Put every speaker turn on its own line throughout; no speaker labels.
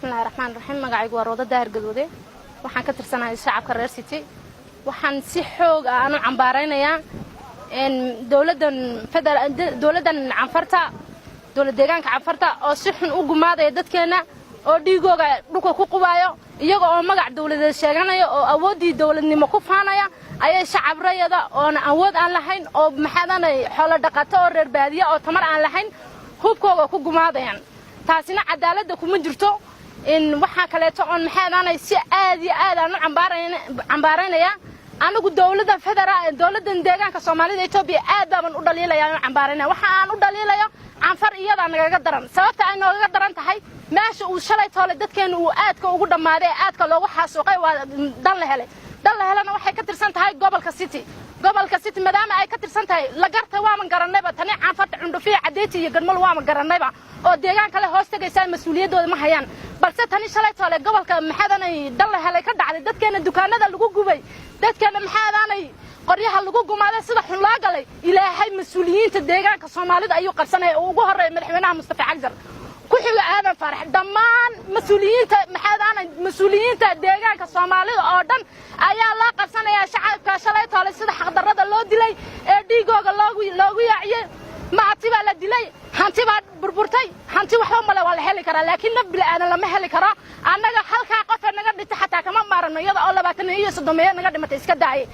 Bismillahi raxmaan raxiim. Magacaygu waa Rooda Daahir Gadoode. Waxaan ka tirsanahay shacabka reer City. Waxaan si xoog ah aan u cambaaraynayaa dowladdan federal, dowladdan Canfarta, dowlad deegaanka Canfarta oo si xun u gumaadaya dadkeenna oo dhiigooga dhulka ku qubaayo, iyaga oo magac dowladeed sheeganaya oo awooddii dowladnimo ku faanaya ayay shacab rayada oona awood aan lahayn oo maxaadanay xoolo dhaqato oo reer baadiya oo tamar aan lahayn hubkooga ku gumaadayaan. Taasina cadaaladda kuma jirto. In waxaa kaleeto oon maxaadanay si aad iyo aad aan u cambaaraynayaa anigu dowladda federaal, dowladdan deegaanka Soomaalida Etoobiya, aad baaban u dhaliilaya u cambaaraynaya. Waxa aan u dhaliilayo, Canfar iyadaa nagaga daran. Sababta ay noogaga daran tahay, meesha uu shalay toole dadkeenu uu aadka ugu dhammaaday ee aadka loogu xaasuuqay waa Dan la Helay. Dan la Helana waxay ka tirsan tahay gobolka City. Gobolka City maadaama ay ka tirsan tahay, lagarta waaman garannayba. Tani Canfarta Cundhufiya, Cadeyti iyo Gadmal waama garannayba oo deegaan kale hoos tegaysaa, mas-uuliyaddooda ma hayaan. Balse tani shalay toole gobolka maxaadanay Dan la Helay ka dhacday, dadkeena dukaanada lagu gubay, dadkeena maxaadanay qoryaha lagu gumaaday, sida xun loo galay, Ilaahay mas-uuliyiinta deegaanka Soomaalida ayuu qabsanaya oo ugu horreeya madaxweynaha Mustafa Cagjar, ku xiga Aadan Faarax, dhammaan mas-uuliyiinta maxaadaanay mas-uuliyiinta deegaanka Soomaalida oo dhan ayaa loo qabsanayaa. Shacabka shalay toole sida xaqdarrada loo dilay ee dhiigooga loogu yaaciyey, maati baa la dilay, hanti baa burburtay. Hanti waxba male, waa la heli karaa, laakiin naf bila'aadan lama heli karo. Annaga halkaa qofa naga dhintay xataa kama maarano, iyada oo 20 iyo 30 naga dhimatay iska daayay.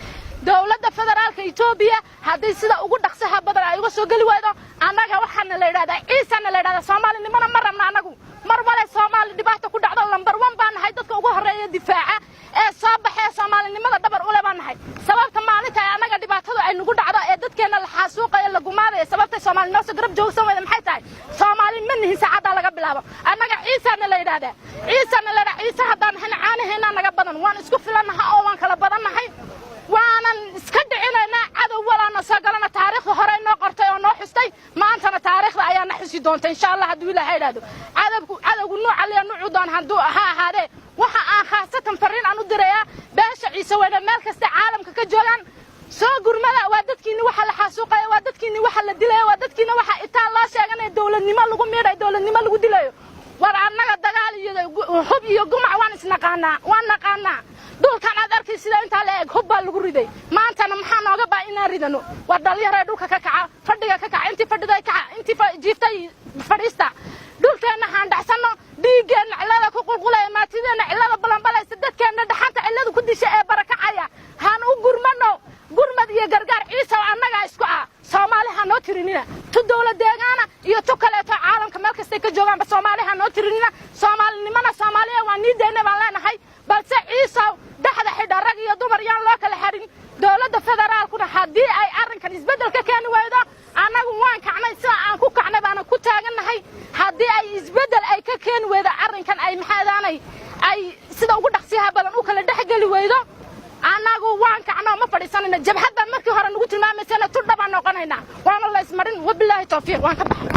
Dowladda federaalka Etoobiya haddii sida ugu dhaqsaha badan ay uga soo geli waydo, annaga waxaana la yidhahdaa Ciisana la yidhahdaa, Soomaalinimona ma rabna annagu. Mar wale Soomaali dhibaata ku dhacdo, number one baan nahay, dadka ugu horreeya difaaca ee soo baxee Soomaalinimada dhabar ule baan nahay. Sababta maalinta ay annaga dhibaatadu ay nagu dhacdo ee dadkeenna la xaasuuqayo, la gumaadayo, sababtay Soomaali noo soo garab joogsan weyda maxay tahay? Soomaali ma nihin saacaddaa laga bilaabo. Annaga Ciisana la yidhahdaa, Ciisana la yidhahdaa. Ciise haddaan nahayna, caanaheennaa naga badan, waan isku filannahay oo waan kala badannahay, waanan iska dhicinaynaa cadow walaana soo galana. Taariikhda hore noo qortay oo noo xustay, maantana taariikhda ayaa na xusi doonta, insha Allah, hadduu Ilaahay idhaahdo. Cadowgu cadowgu nuuca liya nuucu doon hadduu ha ahaadee. Waxa aan khaasatan farriin aan u dirayaa beesha Ciise Weyne meel kasta caalamka ka joogaan: soo gurmada. Waa dadkiinni waxa la xaasuuqaya, waa dadkiinni waxa la dilaya, waa dadkiina waxa itaan loo sheeganaya dowladnimo lagu miidhayo, dowladnimo lagu dilayo. War annaga dagaal iyo hub iyo gumac waan isnaqaanaa, waan naqaanaa. Dhulkan aad arkay sida intaa la eg hub baa lagu riday. Maantana maxaa nooga baa inaan ridano? War dhalinyaro, dhulka ka kaca, fadhiga ka kaca, intii fadhiday kaca, intii jiiftay fadhiista. Dhulkeenna haan dhacsanno. Dhiiggeenna cillada ku qulqulaya, maatideenna cillada balanbalaysa, dadkeenna dhaxanta cillada ku disha ee barakacaya, haan u gurmano. Gurmad iyo gargaar Ciisa oo annagaa isku ah. Soomaali ha noo tirinina, tu dowlad deegaana iyo tu kaleeto caalamka meel kastay ka joogaanba, Soomaali ha noo tirinina. Soomaalinimana Soomaaliya waa niideenna baan leenahay. Balse Ciisow, dhexda xidha, rag iyo dumar yaan loo kala xarin. Dowladda federaalkuna haddii ay arrinkan isbeddel ka keeni waydo, annagu waan kacnay, sida aan ku kacnay baana ku taagannahay. Haddii ay isbeddel ay ka keeni weydo arrinkan, ay maxaadaanay ay sida ugu dhaqsiyaha badan u kala dhexgeli weydo, annagu waan kacnoo ma fadhiisanayna. Jabhad baan markii hore nagu tilmaamaysana, tudha baan noqonaynaa, waana la ismarin. Wabilaahi tawfiiq, waan ka baxay.